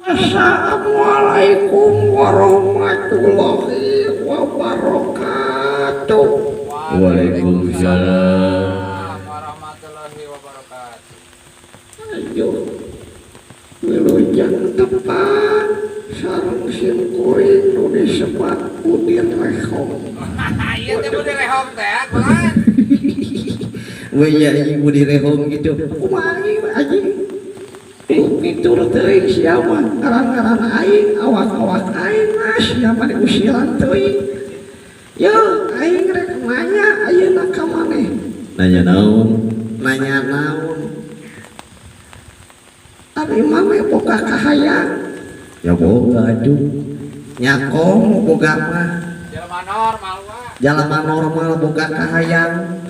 Assalamualaikum warahmatullahi wabarakatuh. Waalaikumsalam. Warahmatullahi wabarakatuh. Ayo, wilujeng tepang sareng sim kuring nu disebat Udin Rehong. Iya teh Budi Rehong teh, kulan. Wih ya, ibu di rehong gitu. Kumaha anjing? Itu teuing sia mah ngaran-ngaran aing, awak-awak aing mah sia mah diusiran teuing. Yo, aing rek nanya ayeuna ka maneh. Nanya naon? Nanya naon? Ari maneh boga kahayang? Ya boga atuh. Nya komo boga mah. Jelema normal wa. Jalma normal boga kahayang.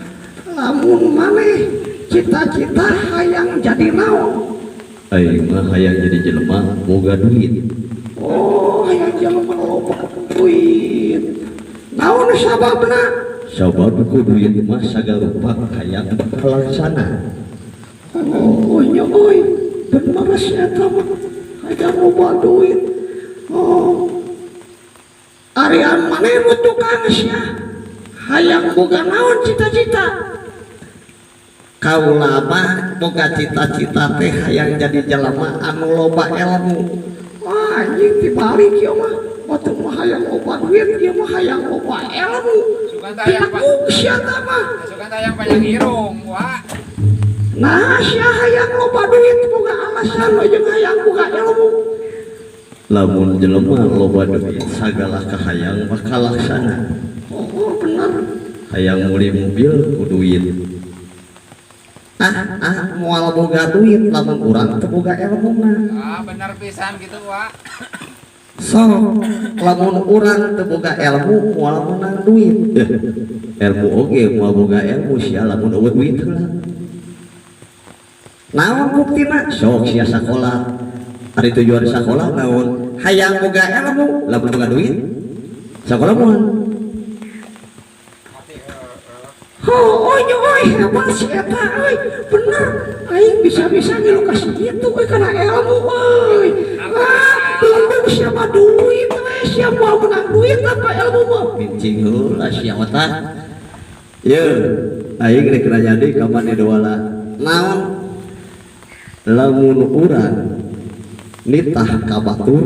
Lamun maneh cita-cita hayang jadi naon? Aing mah hayang jadi jelema boga duit. Oh, hayang jelema loba duit. Naon sababna? Sabab ku duit mah sagala rupa hayang bakal laksana. Oh, nya euy, bener sih eta mah. Hayang loba duit. Oh. Arian maneh nu tukang sia? Hayang boga naon cita-cita? Kaula mah boga cita-cita teh hayang jadi jelema anu loba ilmu. Wah, anjing dibalik ieu mah. Batur mah hayang loba duit, ieu mah hayang loba ilmu. Sugan teh hayang Tekuk sia tah mah. Sugan teh hayang panjang irung, wa. Nah, sia hayang loba duit boga alasan we jeung hayang boga ilmu. Lamun jelema loba duit sagala kahayang bakal laksana. Oh, bener. Hayang meuli mobil ku duit. Ah, ah, moal boga duit lamun urang teu boga ilmuna. Ah, bener pisan gitu, wa. Sok, lamun urang teu boga ilmu moal meunang duit. Ilmu oge moal boga ilmu sia lamun euweuh duit heula. Naon buktina? Sok sia sakola. Ari tujuan sakola naon? Hayang boga ilmu. Lamun boga duit sakola moal. Mati heeh. Oh, oh, euy, hebat si eta euy. Bener, aing bisa-bisa ngilu ka kitu euy kana ilmu euy. Ah, belum siapa duit we, siapa moal menang duit apa ilmu mah. Mincing heula sia otak. Ye, aing rek nanya deui ka maneh doala. Naon? Lamun urang nitah ka batur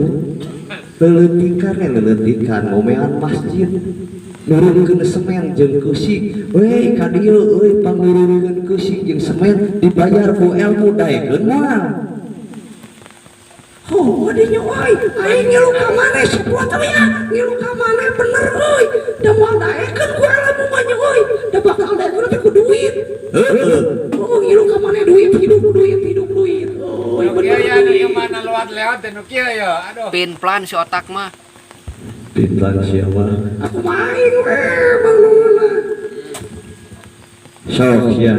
leuleutikan leuleutikan ngomean masjid, nurunkeun semen jeung keusik we ka dieu euy, pangnurunkeun keusik jeung semen dibayar ku ilmu, daekeun moal? Oh, dinya euy, aing ngilu ka maneh sakuat euy ya. Ngilu ka maneh bener euy. Da moal daekeun ku ilmu mah nya euy. Da bakal daekeun teh ku duit. Heeh. Oh, ngilu ka maneh duit, hidup duit, hidup duit. Oh, Nu bener kieu ya, nu ieu duit. mana luat leot teh nu kieu ya. Aduh. Pin plan si otak mah. Pintar sia mah. Aku main we, Bang Nuna. Sok sia.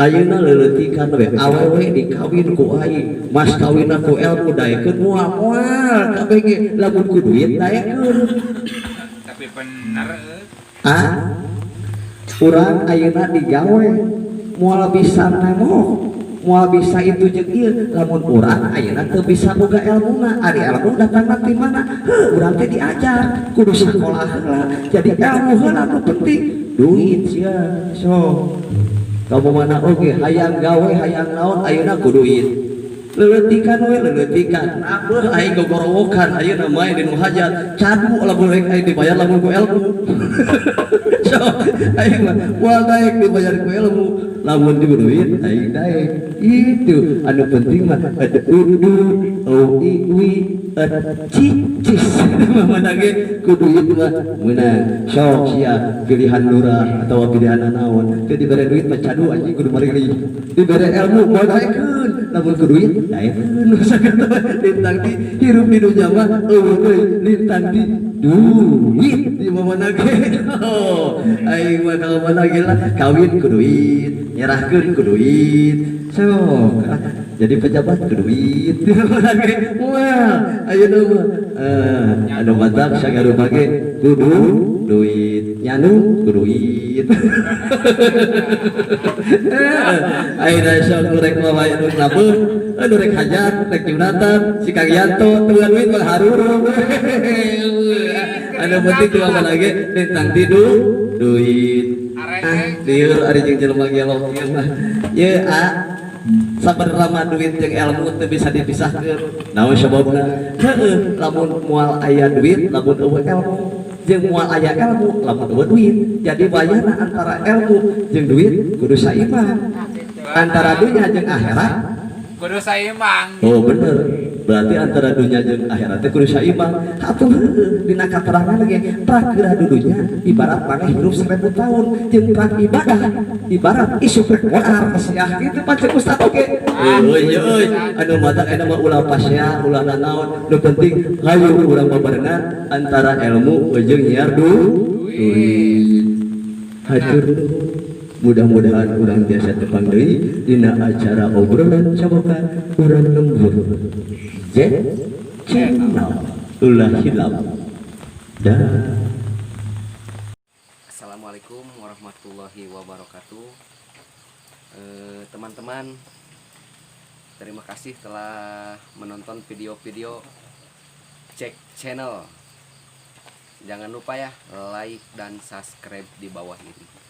Ayeuna leuleutikan we awewe dikawin ku aing, mas kawinna ku ilmu, daekeun moal? Moal kabeh ge, lamun ku duit daekeun. Tapi bener euy. Ah, urang ayeuna digawe moal bisa nemo, moal bisa itu jeung ieu lamun urang ayeuna teu bisa boga ilmuna. Ari ilmu datangna ti mana? Heuh, urang teh diajar kudu sakola heula, jadi ilmu heula nu penting duit sia. So kamu mana oge hayang gawe, hayang naon ayeuna ku duit. Leuleutikan we, leuleutikan. Abeuh aing gogorowokan ayeuna mah di nu hajat cadu lamun rek aing dibayar lamun ku ilmu. So aing mah moal daek dibayar ku ilmu, lamun di duit aing daek. Itu anu penting mah ada udu o i wi cicis mana ge ku duit mah meunang. Sok sia pilihan lurah atau pilihan naon teu dibere duit mah cadu anjing, kudu balik deui. Dibere ilmu moal daekeun, lamun ku duit daekeun. Lintang di hirup di dunya mah euweuh deui lintang di duit di mana ge. Oh, aing mah kalau mana ge lah kawin ku duit, nyerahkeun ku duit, sok jadi pejabat ku duit di mana ge. Wah, ayeuna mah anu matak sagala ge kudu Duit, nyanu kudu duit. Ayeuna sok nu rek mawa nu nabeuh, nu rek hajat, rek jumratan, si Kang Yanto teu duit mah harurung. Anu penting cuma mana ge tentang tidur duit. Ah, lieur ari jeung jelema gelo kieu mah. Ye a sabenerna mah duit jeung ilmu teu bisa dipisahkeun. Naon sababna? Heueuh, lamun moal aya duit, lamun euweuh ilmu, jeung moal aya ilmu lamun euweuh duit. Jadi wayahna antara ilmu jeung duit kudu saimbang. Antara dunia jeung akhirat kudu saimbang. Oh bener, berarti antara dunia jeung akhirat teh kudu saimbang. Atuh heueuh, dina katerangan ge prakeurah dudunya ibarat maneh hirup 1000 tahun jeung prak ibadah ibarat isuk rek moal pasiah kitu pancen ustad oge. Euy euy, anu matak eta mah ulah pasiah, ulah nanaon, nu penting hayu urang babarengan antara ilmu jeung nyiar duit. Hatur nuhun. Mudah-mudahan urang biasa tepang deui dina acara obrolan cabokan urang lembur. Z Channel ulah hilap. Dah. Assalamualaikum warahmatullahi wabarakatuh. Teman-teman, terima kasih telah menonton video-video Cek Channel. Jangan lupa ya, like dan subscribe di bawah ini.